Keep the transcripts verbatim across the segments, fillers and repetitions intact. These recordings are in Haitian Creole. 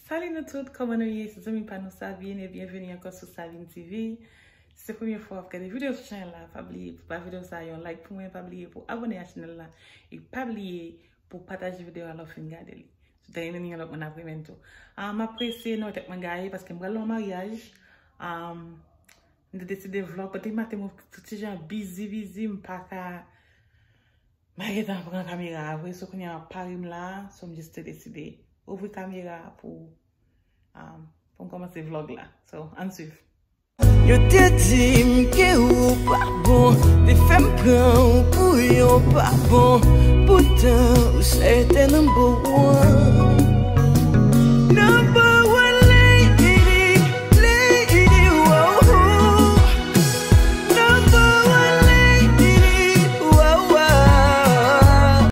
Salut nou tout, kòman nou ye? Se zanmi pa nou Savine e byenveni ankò sou Savine T V. Si se premye fwa w ap gade videyo sou chanèl la, pa bliye pou ba videyo sa a yon like pou mwen, pa bliye pou abòne a chanèl la, e pa bliye pou pataje videyo a lè w fin gade li. Si w ta renmen li, yon lòt moun ap renmen l tou. Ah, m ap prese nan tèt mwen gaye paske m pral nan yon maryaj. Ah, m te deside vlog, paske maten mwen tout ti jan bizi, bizi, m pa ka, m pa gentan pran kamera a vre, so kounye a m ap pare m la, so m jis te deside ouvri kamera a pou, ah, pou m kòmanse vlog la. So, ann swiv. Yo te di m ke ou pa bon, te fè m pran ou pou yon pa bon. Poutan ou se te number one. Number one lady, lady, wow. Number one lady, wow, wow.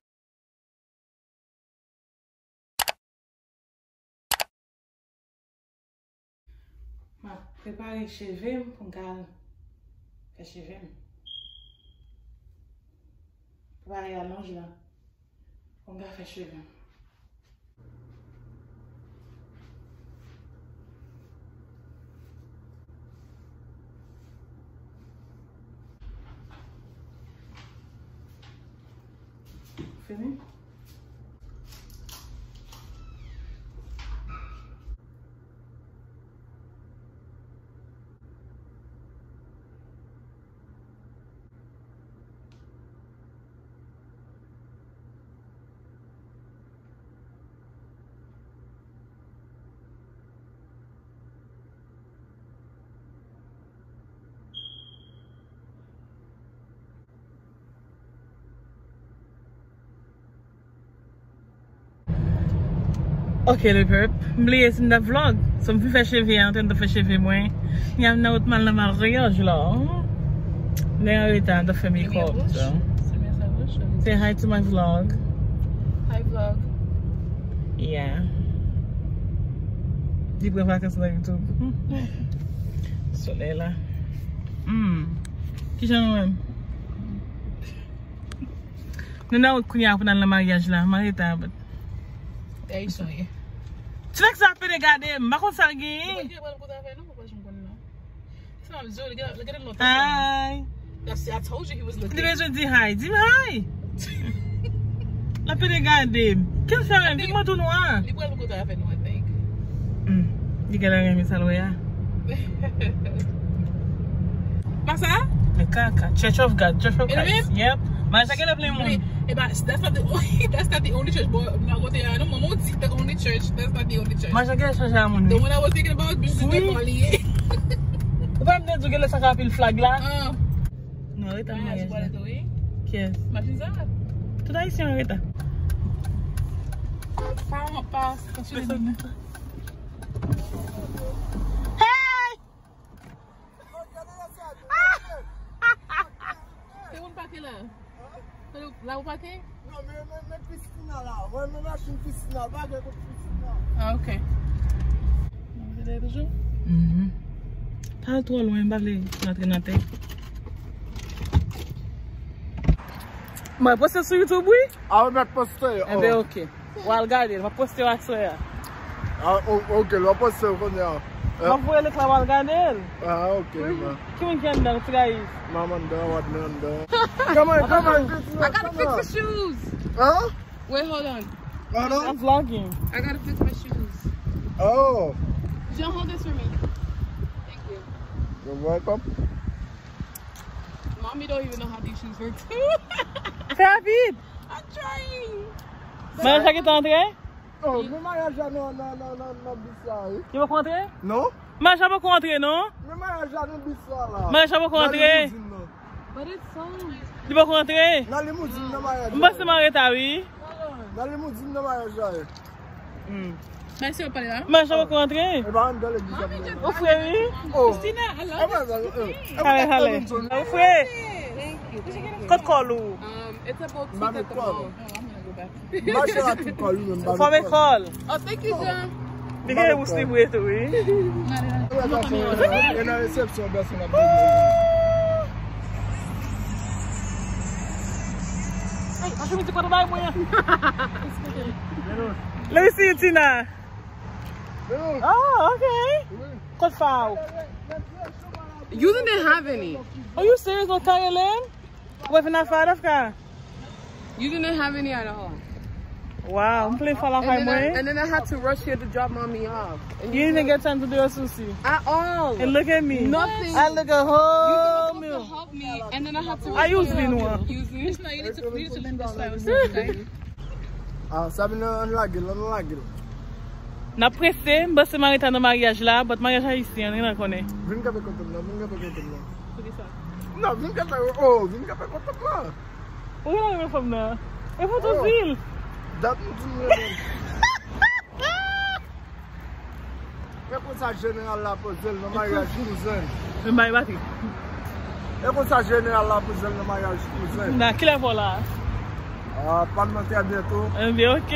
M ap prepare cheve m pou m ka al fè cheve m. Prepare alonj la pou m ka fè cheve m. Fini? Ok, le peuple. M bliye si m t ap vlog. So, m fin fè cheve a, m te fè cheve mwen. Kounye a m nan wout m al nan maryaj la. M nan an reta, m t ap fè makeup, so. Say hi to my vlog. Hi, vlog. Yeah. Li pran vakans nan YouTube. Solèy la. Hmm. Kijan nou menm? Nou nan wout kounye a pou n al nan maryaj la. Marita, but. Ti nèg sa ap pede gade m, m pa konn sa l genyen. Hi. Li bezwen di hi. Di m hi. L ap pede gade m. Kèl fè menm? Vin mwen tou nwa. Li pral pou kote avè nou, I think. Hmm. Li genlè renmen sa l wè a. Pa sa? Men kaka. Church of God, Church of Christ. Yep. Maryaj la genlè plen moun. E ba, that's not the only, that's not the only church, boy. M nan kote a, non, manman w di the only church, that's not the only church. Maryaj la genlè chanje a moun, wi. The one I was thinking about, business wi. Li ye. Ou pa m te di w genlè sa ka anpil flag la? Ah. Nou rete nan maryaj la. Kiyès? Machin sa? Tout ayisyen an reta. Pa, pa, pa. Hey! Se moun pake la? La ou pake? Non, men, men, men piscina la. Mwen, men machin piscina. Pa gen kot piscina. Ah, ok. Nan vide toujou? Mhm. Pa al twò lwen, m pa vle rantre nan tè. Mwen poste sou YouTube, wi. A, ou mèt poste. Enben, ok. W al gade l, m ap poste w aswè a. Ah, o-, ok, l ap poste w kounye a. M ap voye link la, w al gade l. Ah, ok, man. Ki moun ki anndan, ti guys? Manman anndan, Wadman anndan. Come on, come on, fix my, I gotta fix the shoes. Huh? Wait, hold on. Hold on. I'm vlogging. I gotta fix my shoes. Oh. Jean, hold this for me. Thank you. You're welcome. Mommy don't even know how these shoes work. Fè rapid. I'm trying. Maryaj la gentan antre? Oh, men maryaj la nan, nan, nan, nan, nan bis la, wi. Yo poko antre? Non. Maryaj la poko antre, non. Men maryaj la nan bis la, la. Maryaj la poko antre. Nan limouzin nan. But it's so. Li poko antre. Nan limouzin nan maryaj la. M panse m an reta, wi. Nan limouzin nan maryaj la, wi. Hmm. Mèsi, w ap pale la. Maryaj la poko antre. E pa anndan legliz la. Ou fre, wi. Oh. Christina, I love this. Kale, kale. Ou fre. Thank you, thank you. Kot kòl ou? Um, it's about two thirty. Mache la tout kòl, wi, menm. Ou fòme kòl. Oh, thank you, Jean. Li gen wous li bwe tou, wi. E nan resepsyon, pèsonn ap bebe. Ay, anfin, ti kote bay mwen an. Let me see you, Tina. Oh, okay. Kot fa w? You didn't have any. Are you serious? What kind of land? What in that far of car? You didn't have any at all. Wow, I'm playing for la. And then I, and then I had to rush here to drop mommy off. And you didn't get time to do a souci at all. And look at me. Nothing. I look a whole meal. You were supposed to help me, and then I had to rush here. I use me one. Use me. Krishna, you need to, you need to learn this way. Ah, Sabina, ann lage l, ann lage l. N ap prese, m panse Marita nan maryaj la, but maryaj ayisyen, nou konnen. Vin kanpe kote m nan, vin kanpe kote m nan. Poukisa? Non, vin kanpe, oh, vin kanpe kote m nan. Ou gen lage fanm nan? E pou tou di l. Dat m di m renmen. Men konsa jeneral la poze l nan maryaj kouzen. Men bay batri. E konsa jeneral la poze l nan maryaj kouzen. Nan kilè vò la? Ah, pa nan trè byento. Enben, ok.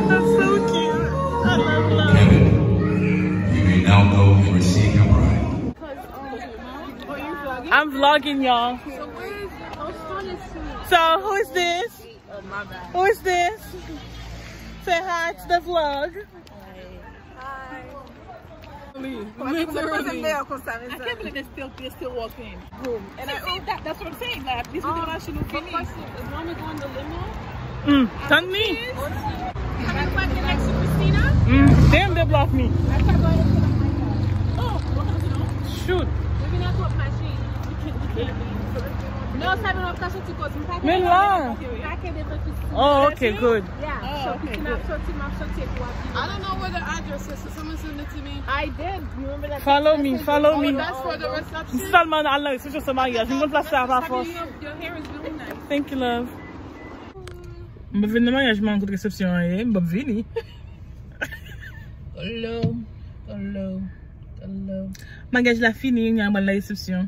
That's so cute. I love love. You may now go and receive your bride. I'm vlogging, y'all. So who is this? Who is this? Say hi to the vlog. Literally. I can't believe they're still, they're still walking. Boom. And I think that, that's what I'm saying. Like, this is the last you finish. Is mommy going the limo? Mm. Tann mi. Can I work next to Christina? Mm. Damn, they blocked me. Oh, what can I do? Shoot. Maybe not what machine. We can, we can. Non, sa vin ap ka soti koz. Men la. Oh, okay, good. Yeah. So, Christina ap soti, m ap soti, epi w ap vini. I don't know where the address is, so someone send it to me. I did. You remember that text message? Follow me, follow me. Oh, that's for the reception? M sèlman al nan resepsyon se maryaj. M konn plas la pa fòs. Your, your hair is really nice. Thank you, love. M ap vin nan maryaj, m an kote resepsyon an ye, m ap vini. Hello, hello, hello. Maryaj la fini, n a pral nan resepsyon.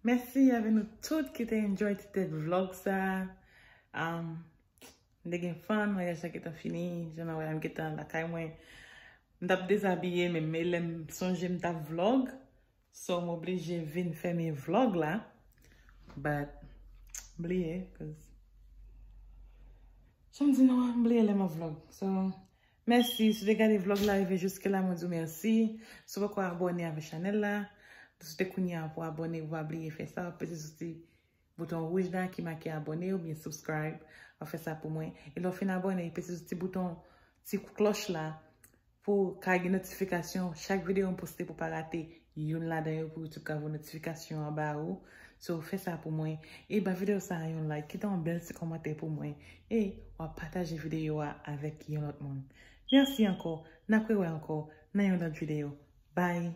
Mèsi avè nou tout ki te enjoy ti tèt vlog sa. Um, m te gen fun, maryaj la gentan fini, jan n a wè m gentan lakay mwen. M t ap dezabiye, men, men lè m sonje m t ap vlog, so m oblije vin fèmen vlog la. But, m bliye, cause, jan m di nou an, m bliye lè m ap vlog. So, mèsi, si w te gade vlog la rive jiske la, mwen di w mèsi. Si w poko abòne avè chanèl la, si w te kounye a pou abòne, ou pa bliye fè sa, peze sou ti bouton wouj la ki make abòne oubyen subscribe. W ap fè sa pou mwen. E lè w fin abòne, peze sou ti bouton, ti klòch la pou w ka gen notifikasyon chak videyo m poste pou w pa rate youn ladan yo, pou YouTube ka voye notifikasyon an ba ou. So, fè sa pou mwen. E ba videyo sa a yon like, kite yon bèl ti kòmantè pou mwen. E w ap pataje videyo a avèk yon lòt moun. Mèsi ankò. N ap rewè ankò nan yon lòt videyo. Bye.